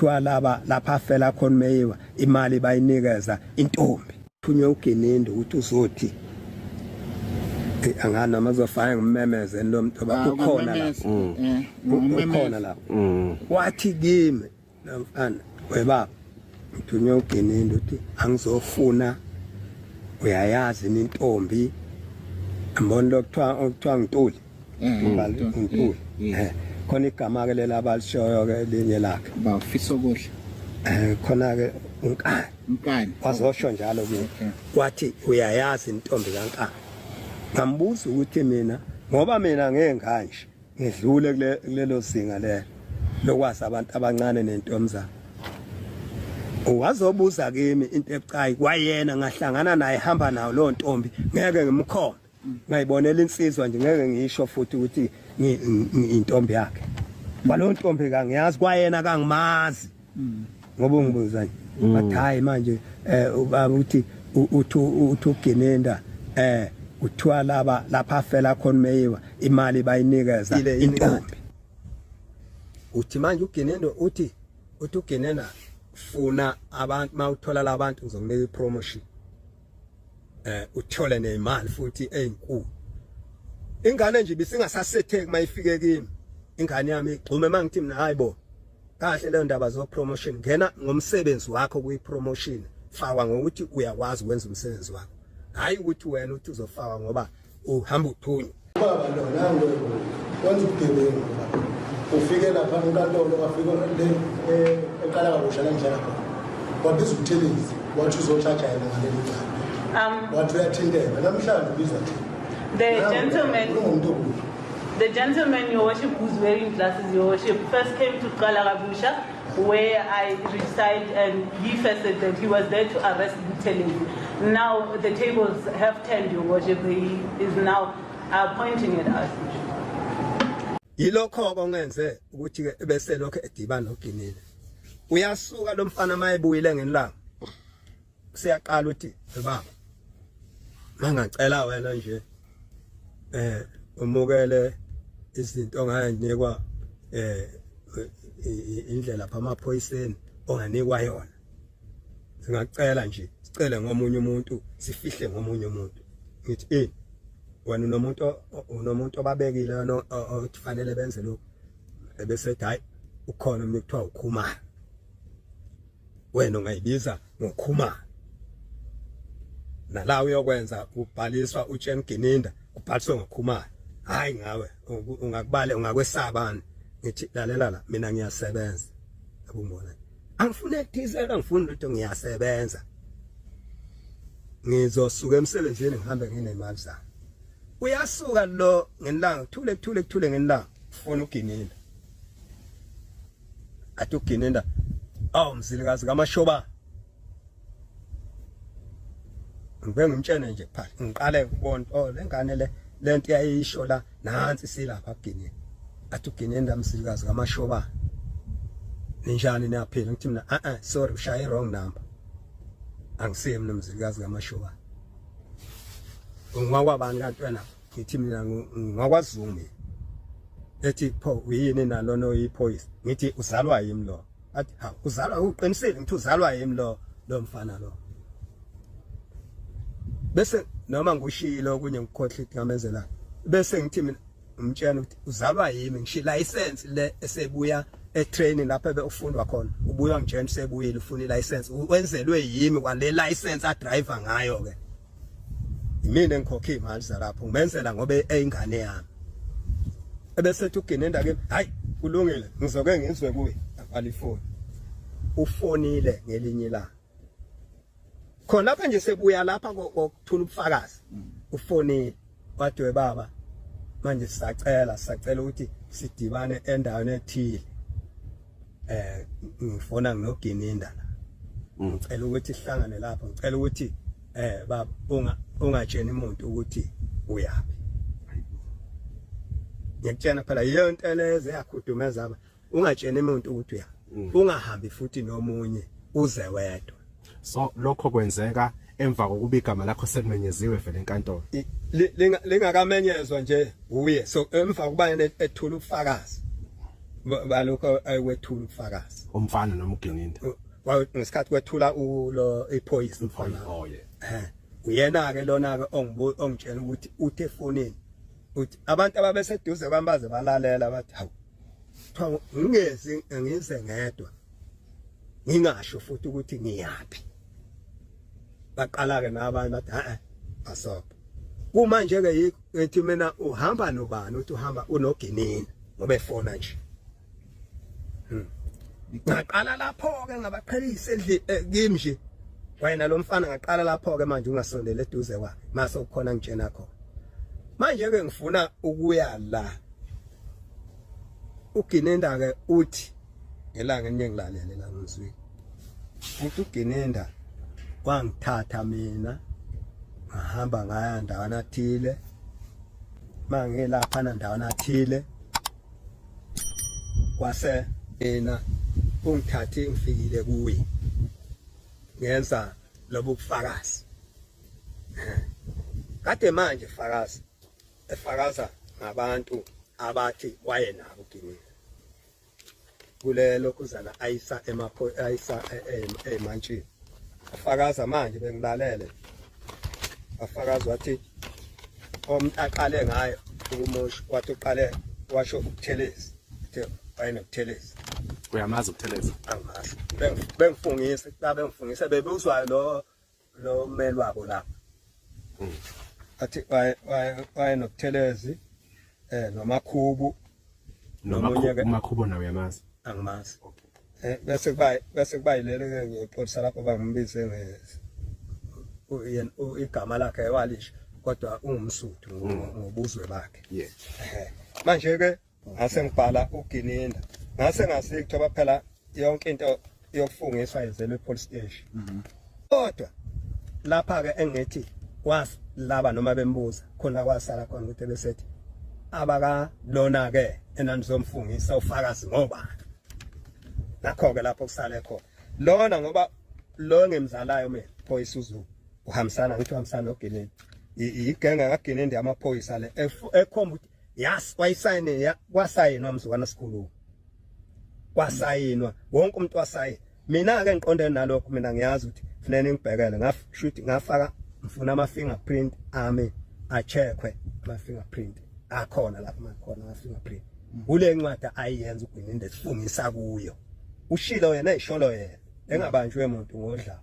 Kuthiwa laba lapha afela khona uMeyiwa, imali bayinikeza intombi. Thunywe uGininda ukuthi uzothi angani noma kuzofana ngimemeze lo muntu ngoba Ah, ukhona la. ungamemeza. Ungamemeza. Ukhona la. Wathi kimi mfana, webaba, ngithunywe uGininda ukuthi angizofuna, uyayazi intombi ngibona lokuthiwa okuthiwa ngintuli. Ngintuli. Khona igama ke lela abalishoyo ke elinye lakhe. Bafisa okuhle. Khona ke uNkani. Unkani. Wazosho njalo kimi. Wathi uyayazi intombi kaNkani. Ngambuza ukuthi mina, ngoba mina ngeke ngidlule kulelo zinga lelo lokwazi abantu abancane nentombi zabo. Wazobuza kimi into ebucayi kwayena, ngahlangana naye hamba nayo lo ntombi, ngeke ngimkhombe. Ngayibonela insizwa nje, ngeke ngisho futhi ukuthi intombi yakhe. Kwalo ntombi kangiyazi, kwayena kangimazi. Ngoba ungibuza nje. Bathi hayi manje ubaba uthi uthi uthi uGininda kuthiwa laba lapha afela khona uMeyiwa, imali bayinikeza intombi. Uthi manje uGininda uthi uGininda funa abantu, mawuthola labantu ngizokunika ipromotion. Uthole nemali futhi ezinkulu. Ingane nje bisingasasetheki mayifike kimi. Ingane yami igxume mangithi mina hayibo. Kahle leyo ndaba zo promotion, ngena ngomsebenzi wakho kuyi promotion, fakwa ngokuthi uyakwazi ukwenza umsebenzi wakho. Hayi ukuthi wena uthi uzofakwa ngoba uhamba uthunywa. Baba lo nangu wenza ubugebengu baba. Ufike lapha enkantolo, wafika le eqala kabusha la ngihlala khona. Wabiza uButhelezi, wathi uzothatha yena ngaleli cala. Wathi uyathinteka namhlanje ubizwa thina. The gentleman, Ungumuntu obubi. the gentleman, Your Worship, who's wearing glasses, Your Worship, first came to Qalakabusha, where I reside, and he first said that he was there to arrest Buthelezi. Now the tables have turned, Your Worship. He is now pointing at us. Yilokho kongenze ukuthi ke bese lokho edibana noGininda. Uyasuka lo mfana mayebuyile ngelanga. Siyaqala uthi baba, mangacela wena nje umukele izinto ongayinikwa indlela pha amaphoyiseni onganikwa yona. Singacela nje sicele ngomunye umuntu, sifihle ngomunye umuntu. Ngithi wena unomuntu obabekile othi fanele benze lokho. Ebese ethi hayi ukhona umuntu kuthiwa uKhumalo. Wena ungayibiza ngoKhumalo. Nala uyokwenza ubhaliswa uTsheni Gininda, ubhaliswe ngoKhumalo. Hayi ngawe ungakubale ungakwesabani. Ngithi lalela la, mina ngiyasebenza. Yabona? Angifuni ekuthize, angifuni lutho, ngiyasebenza. Ngizosuka emsebenzini ngihambe nginemali zami. Uyasuka lo ngelanga, thule thule thule ngelanga, ufuna uGininda. Athi uGininda, awu mzilikazi kaMashoba. Ngibe ngimtshene nje phela, ngiqale ukubona oh lengane le lento yayisho la, nansi silapha kuGininda. Athi uGininda, mzilikazi kaMashoba, ninjani niyaphila? Ngithi mina sorry, ushaye wrong number. Angisiye mina mzilikazi kaMashoba. Ungakwabani kanti wena? Ngithi mina ngakwaZungu. Ethi pho uyini nalona oyiphoyisa? Ngithi uzalwa yimi lo. Athi ha uzalwa, uqinisile? Ngithi uzalwa yimi lo lo mfana lo. Bese noma ngushilo okunye ngikhohle ukuthi ngamenzela. Bese ngithi mina ngimtshela ukuthi uzalwa yimi, ngishiya license le esebuya e-training lapho ebefundwa khona. Ubuya ngitshela usebuyile ufuna i-license, wenzelwe yimi kwale license a driver ngayo ke. Mina engikhokha imali zalapho ngimenzela ngoba eyingane yami. Ebese ethi uGininda kimi, hayi kulungile ngizoke ngizwe kuye. Avala ifoni. Ufonile ngelinye ilanga. Khona lapha nje sebuya lapha kokuthula ubufakazi. Ufonile wathi we baba, manje sisacela ukuthi sidibane endaweni ethile. Ngifona nginoGininda la. Ngicela ukuthi sihlangane lapho, ngicela ukuthi baba ungatsheni umuntu ukuthi uyapi. Ngiyakutshena phela yiyo into leze yakhudumeza aba. Ungatsheni umuntu ukuthi uyapi. Ungahambi futhi nomunye uze wedwa. So lokho kwenzeka emva kokuba igama lakho selimenyeziwe vele enkantolo. Lingakamenyezwa nje uye. So emva kokuba ethula ubufakazi. Balokho ayikwethula ubufakazi. Umfana noma uGininda? Ngesikhathi kwethula ulo iphoyisa umfana. Oh yeah. Uyena ke lona ke ongitshela ukuthi uthe efonini uthi abantu ababeseduze kwami baze balalela bathi hawu, kuthiwa ngingezi ngize ngedwa ngingasho futhi ukuthi ngiyaphi. Baqala ke nabanye bathi ha asopha. Kumanje ke yikho ngithi mina uhamba nobani, uthi uhamba unoGininda ngoba efona nje. Ngaqala lapho ke ngabaqhelisa endlini kimi nje. Wena lo mfana ngaqala lapho ke manje ungasondela eduze kwakhe mase ukhona ngitshena khona. Manje ke ngifuna ukuya la. uGininda ke uthi ngelanga elinye ngilalele la ngizwile. Uthi uGininda wangithatha mina ngahamba ngaya ndawana thile, mangilapha ndawana thile kwase yena ungithathe ngifikile kuye ngenza lobu bufakazi. Kade manje fakaza efakaza ngabantu abathi wayenabo uGininda kule lokhuzana ayisa ayisa emantshini. Afakaza manje bengilalele, afakaza wathi omuntu aqale ngayo ukumusho, wathi uqale washo uButhelezi, uthe wayenobuthelezi. Uyamazi uButhelezi? Angimazi. Bengifungisa la, bengifungisa bebuzwa lo mmeli wabo lapha. Athi wayenobuthelezi noMakhubu. NoMakhubu nawe uyamazi? Angimazi. Bese kuba yilelo ke ngixolisa lapho bangimbize igama lakhe walisho kodwa ungumSuthu ngobuzwe bakhe. Manje ke ngase ngibhala uGininda, ngase ngasikuthoba phela yonke into yokufungiswa yenzelwe epolice station. Kodwa lapha ke engithi wasilaba noma bembuza khona kwasala khona ukuthi besethi abaka lona ke enanizomfungisa ufakazi ngoba nakho ke lapho kusale khona lona, ngoba lo ngemzalayo mina phoyisa uZulu uhambisana, ngithi uhambisana noGininda, igenge kaGininda yamaphoyisa le ekhomba ukuthi yas wayisayine, kwasayinwa mzukwana sikhuluma, kwasayinwa wonke umuntu wasayina. Mina ke ngiqonde nalokho, mina ngiyazi ukuthi kufanele ngibhekele, ngasho ngafaka ngifuna ama fingerprint ami acheckwe, ama fingerprint akhona lapha makhona ama fingerprint kule ncwadi ayiyenza uGininda esifungisa kuyo. Ushilo yena, esholo yena engabanjwe umuntu ngodla.